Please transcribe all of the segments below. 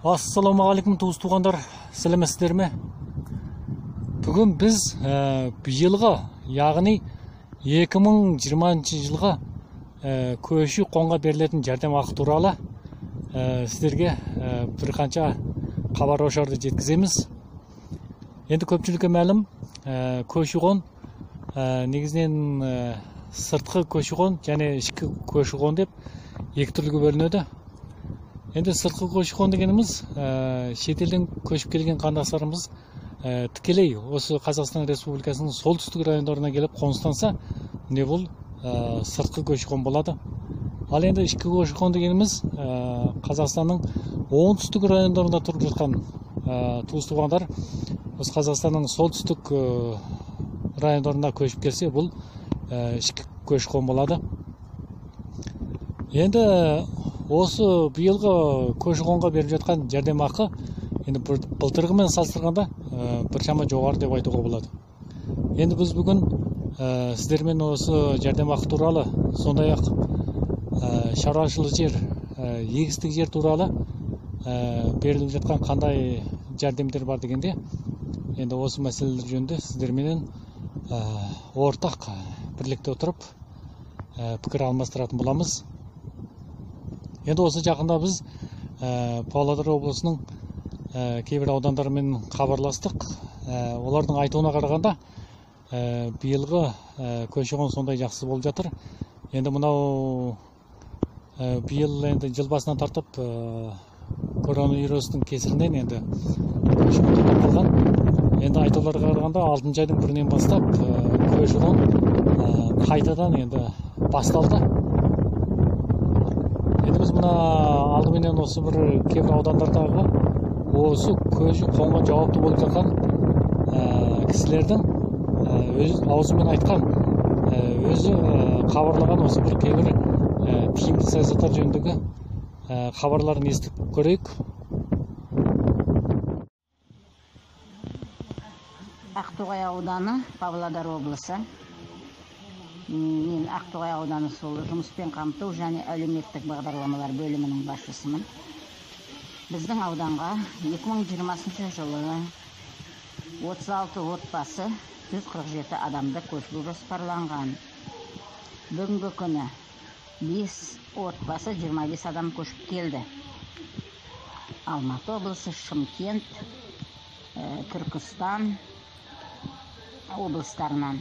Ассалаумағалейкум туыс туғандар, сәлеметсіздер ме? Бүгін біз биылғы, яғни 2020 жылғы көші-қонға берілетін жәрдемақы туралы сіздерге бір қанша хабар ошарды жеткіземіз. Енді көпшілікке мәлім, көші-қон негізінен сыртқы көші-қон және ішкі көші-қон деп екі түрліге бөлінеді. Енді сыртқы көші-қон дегеніміз шетелден көшіп келген қандастарымыз тікелей осы Қазақстан Республикасының солтүстік райондарына келіп қоныстанса, міне бұл сыртқы көші-қон болады. Ал енді ішкі көші-қон дегеніміз Қазақстанның оңтүстік райондарында тұрып жатқан туыс туғандар осы Қазақстанның солтүстік райондарына көшіп келсе, бұл ішкі көші-қон болады. Енді осы биылғы көші-қонға беріп жатқан жәрдемақы енді былтырғымен салыстырғанда біршама жоғары деп айтуға болады. Енді біз бүгін сіздермен осы жәрдемақы туралы, сондай-ақ шаруашылық жер, егістік жер туралы беріліп жатқан қандай жәрдемдер бар дегенде, енді осы мәселелер жөнінде сіздерменен ортақ бірлікте отырып пікір алмастыратын боламыз. Енді осы жақында біз Павлодар облысының кейбір аудандарымен хабарластық. Олардың айтуына қарағанда биылғы көші-қон сондай жақсы болып жатыр. Енді мынау биыл енді жыл басынан тартып коронавирустың кесірінен енді көші-қон тоқтап қалған. Енді айтуларға қарағанда 6 айдың бірінен бастап көші-қон қайтадан енді басталды. Енді біз мына алдыменен осы бір кейбір аудандардағы осы көші-қонға жауапты болып жатқан кісілердің өз аузымен айтқан, өзі хабарлаған осы бір кейбір тиімді саясаттар жөніндегі хабарларын естіп көрейік. Ақтоғай ауданы, Павлодар облысы. Мен Ақтоғай ауданы сол жұмыспен қамту және әлеуметтік бағдарламалар бөлімінің басшысымын. Біздің ауданға 2020 жылы 36 отбасы 147 адамды көшіру жоспарланған. Бүгінгі күні 5 отбасы 25 адам көшіп келді. Алматы облысы, Шымкент, Түркістан облыстарынан.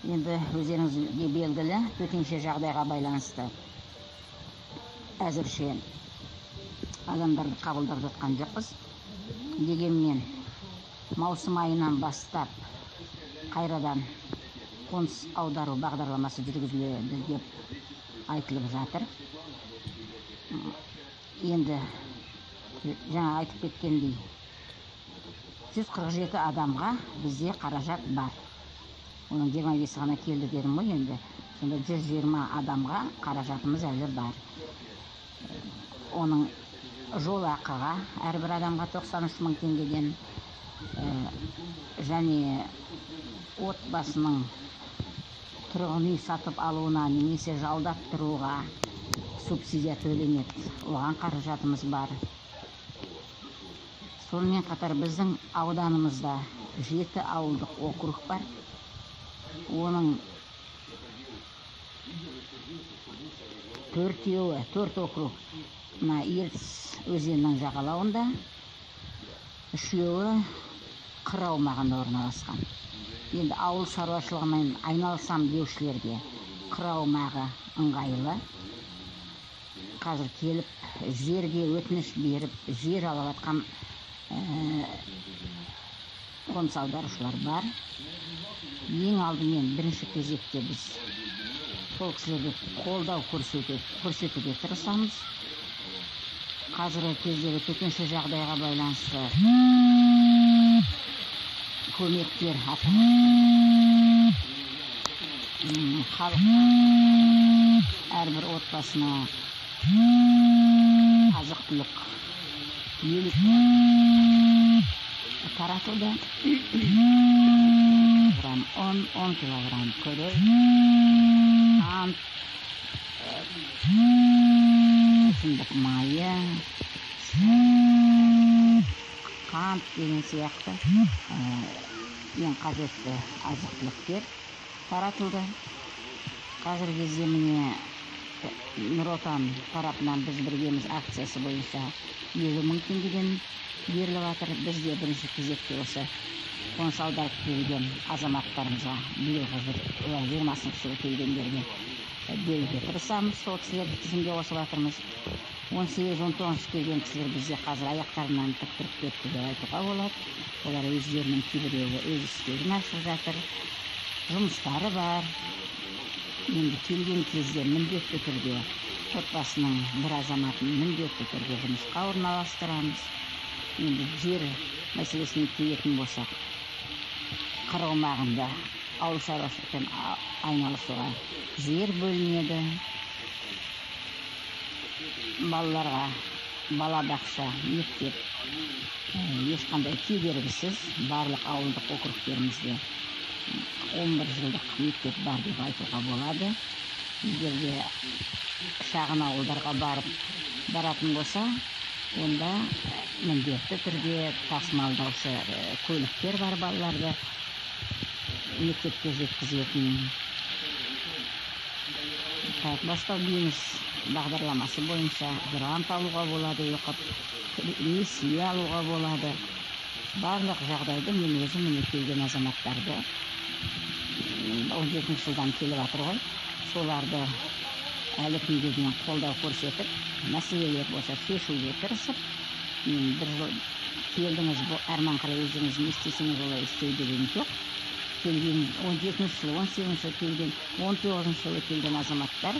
Енді өздеріңізге белгілі төтенше жағдайға байланысты әзірше адамдарды қабылдап жатқан жоқпыз. Дегенмен маусым айынан бастап қайрадан қоныс аудару бағдарламасы жүргізіледі деп айтылып жатыр. Енді жаңа айтып кеткендей 147 адамға бізде қаражат бар. Оның 25 ғана келді дедім ғой енді. Сонда 120 адамға қаражатымыз әлі бар. Оның жол ақыға әрбір адамға 93 мың теңгеден және отбасының тұрғын үй сатып алуына немесе жалдап тұруға субсидия төленеді. Оған қаражатымыз бар. Сонымен қатар біздің ауданымызда 7 ауылдық округ бар. Оның төртеуі, 4 округ мына Ертіс өзенінің жағалауында, 3-еуі қыр аумағында орналасқан. Енді ауыл шаруашылығымен айналысам деушілерге қыр аумағы ыңғайлы. Қазір келіп жерге өтініш беріп, жер алып жатқан қоныс аударушылар бар. Ең алдымен бірінші кезекте біз сол кісілерге қолдау көрсетуге тырысамыз. Қазіргі кездегі төтенше жағдайға байланысты көмектер халық әрбір отбасына азық-түлік таратылды. Грамм ұн, 10 килограмм күріш, қант, өсімдік майы, Қант деген сияқты ең қажетті азық-түліктер таратылды. Қазіргі кезде міне Нұр Отан тарапынан «Біз біргеміз» акциясы бойынша 50 000 теңгеден беріліп жатыр. Біз де бірінші кезекте осы қоныс аударып келген азаматтарымызға, биылғы 20-жылы келгендерге беруге тырысамыз. Сол кісілерді тізімге қосып жатырмыз. 18, 19-шы келген кісілер бізде қазір аяқтарынан тік тұрып кетті деп айтуға болады. Олар өздерінің, кейбіреуі өз істерін ашып жатыр, жұмыстары бар. Енді келген кезде міндетті түрде отбасының бір азаматын міндетті түрде жұмысқа орналастырамыз. Енді жер мәселесіне келетін болсақ, қыр аумағында ауыл шаруашылықпен айналысуға жер бөлінеді. Балаларға балабақша, мектеп ешқандай кедергісіз. Барлық ауылдық округтерімізде 11 жылдық мектеп бар деп айтуға болады. Егер де шағын ауылдарға баратын болса, онда міндетті түрде тасымалдаушы көліктер бар, балаларды мектепке жеткізетін. Так, «Бастау бизнес» бағдарламасы бойынша грант алуға болады, оқып несие алуға болады. Барлық жағдайды мен өзім, міне, келген азаматтарды, 17-жылдан келіп жатыр ғой, соларды әлі күнге дейін қолдау көрсетіп, мәселелер болса, шешуге тырысып. Мен бір жыл келдіңіз, әрман қарай өзіңіз не істесеңіз, олай істеу деген жоқ. Келген 17-жылы, 18-жылы келген, 19-жылы келген азаматтар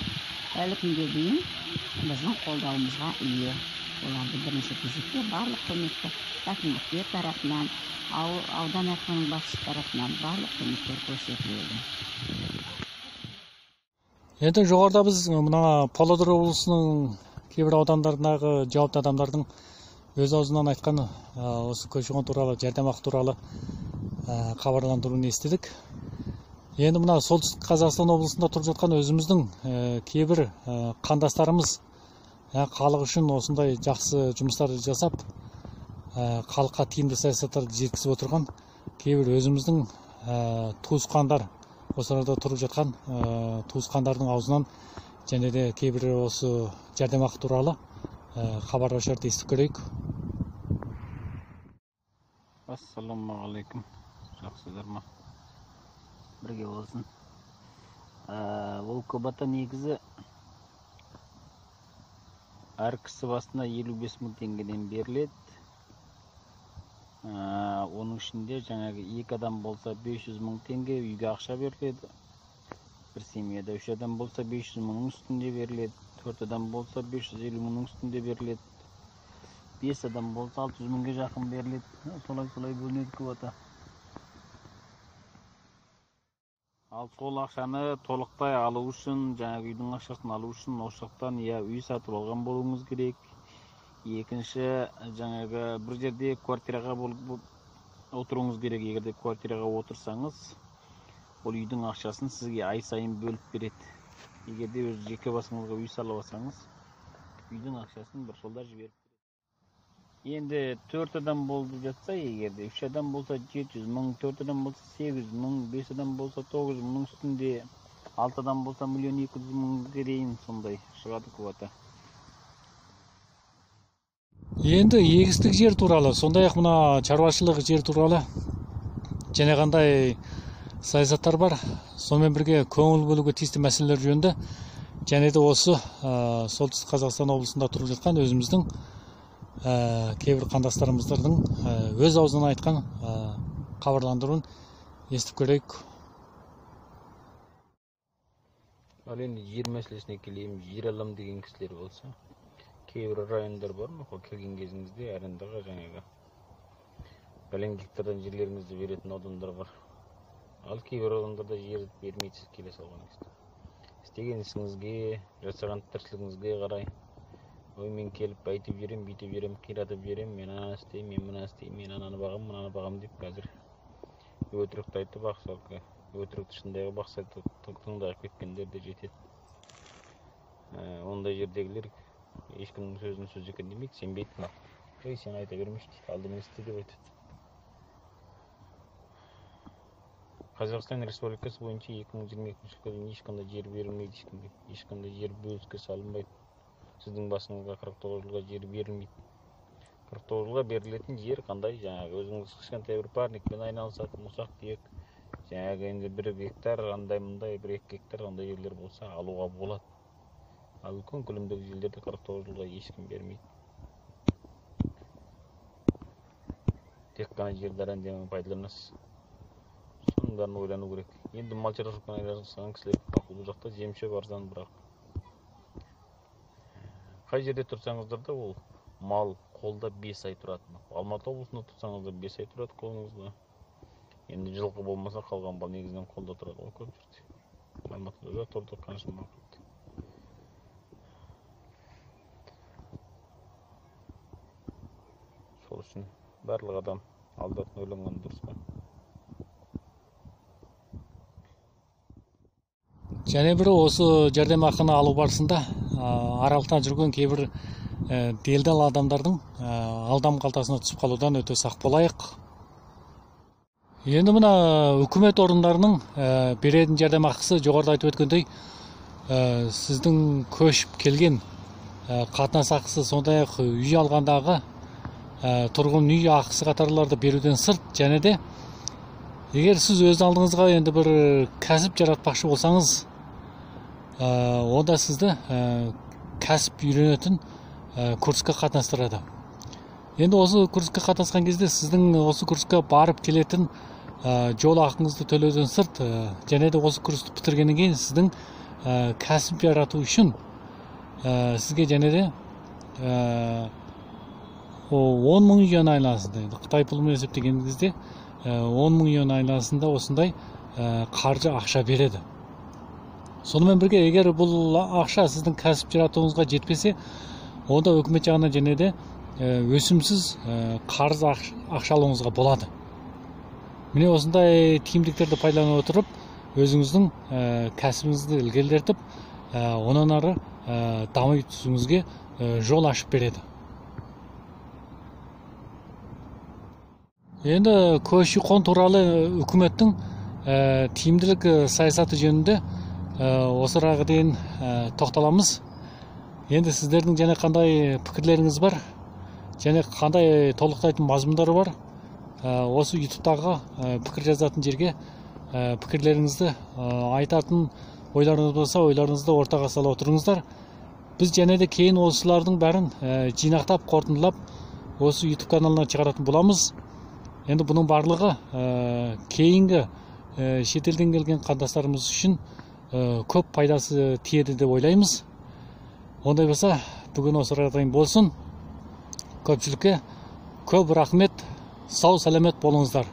әлі күнге дейін біздің қолдауымызға ие. Оларды бірінші кезекте барлық көмекті әкімдіктер тарапынан, аудан әкімінің басшысы тарапынан барлық көмектер көрсетіледі. Енді жоғарыда біз мына Павлодар облысының кейбір аудандарындағы жауапты адамдардың өз аузынан айтқан осы көші қон туралы, жәрдемақы туралы хабарландыруын естідік. Енді мына Солтүстік Қазақстан облысында тұрып жатқан өзіміздің кейбір қандастарымыз халық үшін осындай жақсы жұмыстарды жасап, халыққа тиімді саясаттарды жеткізіп отырған кейбір өзіміздің туысқандар, осы арада тұрып жатқан туысқандардың аузынан және де кейбір осы жәрдемақы туралы хабар ошарды естіп көрейік. Ассалаумағалейкум, жақсыздар ма? Бірге болсын. Ол квота негізі әр кісі басына 55 000 теңгеден беріледі. Оның ішінде жаңағы екі адам болса, 500 мың теңге үйге ақша беріледі. Бір семьяда үш адам болса, 500 мыңның үстінде беріледі. Төрт адам болса, 550 мыңның үстінде беріледі. Бес адам болса, 600 мыңға жақын беріледі. Солай солай бөлінеді квота. Ал сол ақшаны толықтай алу үшін, жаңағы үйдің ақшасын алу үшін, осы жақтан я үй сатып алған болуыңыз керек, екінші жаңағы бір жерде квартираға болып отыруыңыз керек. Егер де квартираға отырсаңыз, ол үйдің ақшасын сізге ай сайын бөліп береді. Егер де өз жеке басыңызға үй салып алсаңыз, үйдің ақшасын бір жолда жіберіп береді. Енді төрт адам болып жатса, егер де үш адам болса, 700 000, төрт адам болса, 800 000, бес адам болса, 900 мыңның үстінде, алты адам болса, 1 200 000-ге дейін сондай шығады квота. Енді егістік жер туралы, сондай ақ мына шаруашылық жер туралы және қандай саясаттар бар, сонымен бірге көңіл бөлуге тиісті мәселелер жөнінде және де осы Солтүстік Қазақстан облысында тұрып жатқан өзіміздің кейбір қандастарымыздың өз аузынан айтқан хабарландыруын естіп көрейік. Ал енді жер мәселесіне келейін. Жер алам деген кісілер болса, кейбір райондар бар ма, келген кезіңізде арендаға жаңағы бәлен гектардан жерлеріңізді беретін аудандар бар. Ал кейбір аудандарда жер бермейді. Сіз келе салған кезде істеген ісіңізге, жасаған тіршілігіңізге қарай, ой, мен келіп әйтіп жіберемін, бүйтіп жіберемін, қиратып жіберемін, мен ананы істеймін, мен мынаны істеймін, мен ананы бағамын, мынаны бағамын деп, қазір өтірікті айтып, ақша, өтірікті шындай қылып ақша тыңдап кеткендер де жетеді. Ондай жердегілер Ешкімнің сөзін сөз екен демейді, сенбейді. Ей, сен айта бермеші дейді, алдымен істе деп айтады. Қазақстан Республикасы бойынша 2022 жылға дейін ешқандай жер берілмейді ешкімге, ешқандай жер бөліске салынбайды. Сіздің басыңызға 49 жылға жер берілмейді. 49 жылға берілетін жер қандай? Жаңағы өзіңіз кішкентай бір парникпен айналысатын ұсақ түйек, жаңағы енді 1 гектар, андай мындай 1-2 гектар қандай жерлер болса алуға болады. Ал үлкен көлемдегі жерлерді 49 жылға ешкім бермейді. Тек қана жерді арендамен пайдаланасыз. Соның бәрін ойлану керек. Енді мал шаруашылықпен айналысқан кісілер мақұл, бұл жақта жем шөп арзан, бірақ қай жерде тұрсаңыздар да ол мал қолда 5 ай тұрады. Алматы облысында тұрсаңыздар 5 ай тұрады қолыңызда. Енді жылқы болмаса қалған мал негізінен қолда тұрады ғой көп жерде. Алматыда да тұрды қаншама уақыт. Сол үшін барлық адам алдатын ойланған дұрыс па? Және бір осы жәрдемақыны алу барысында аралықта жүрген кейбір делдал адамдардың алдам қалтасына түсіп қалудан өте сақ болайық. Енді мына үкімет орындарының беретін жәрдемақысы жоғарыда айтып өткендей, сіздің көшіп келген қатынас ақысы, сондай-ақ үй алғандағы тұрғын үй ақысы қатарларды беруден сырт, және де егер сіз өз алдыңызға енді бір кәсіп жаратпақшы болсаңыз, онда сізді кәсіп үйренетін курсқа қатынастырады. Енді осы курсқа қатынасқан кезде сіздің осы курсқа барып келетін жол ақыңызды төлеуден сырт, және де осы курсты бітіргеннен кейін сіздің кәсіп жарату үшін сізге және де 10 мың юан айласында, енді Қытай пұлымен есептеген кезде 10 мың юан айласында осындай қаржы ақша береді. Сонымен бірге егер бұл ақша сіздің кәсіп жаратуыңызға жетпесе, онда үкімет жағынан және де өсімсіз қарыз ақша алуыңызға болады. Міне осындай тиімділіктерді пайдалана отырып, өзіңіздің кәсібіңізді ілгерілетіп, онан ары дами түсуіңізге жол ашып береді. Енді көші-қон туралы үкіметтің тиімділік саясаты жөнінде осы араға дейін тоқталамыз. Енді сіздердің және қандай пікірлеріңіз бар, және қандай толықтайтын мазмұндар бар, осы YouTube-тағы пікір жазатын жерге пікірлеріңізді айтатын ойларыңыз болса, ойларыңызды ортаға сала отырыңыздар. Біз және де кейін осылардың бәрін жинақтап, қорытындылап осы YouTube каналына шығаратын боламыз. Енді бұның барлығы кейінгі шетелден келген қандастарымыз үшін көп пайдасы тиеді деп ойлаймыз. Ондай болса, бүгін осы араға дейін болсын. Көпшілікке көп рахмет. Сау сәлемет болыңыздар.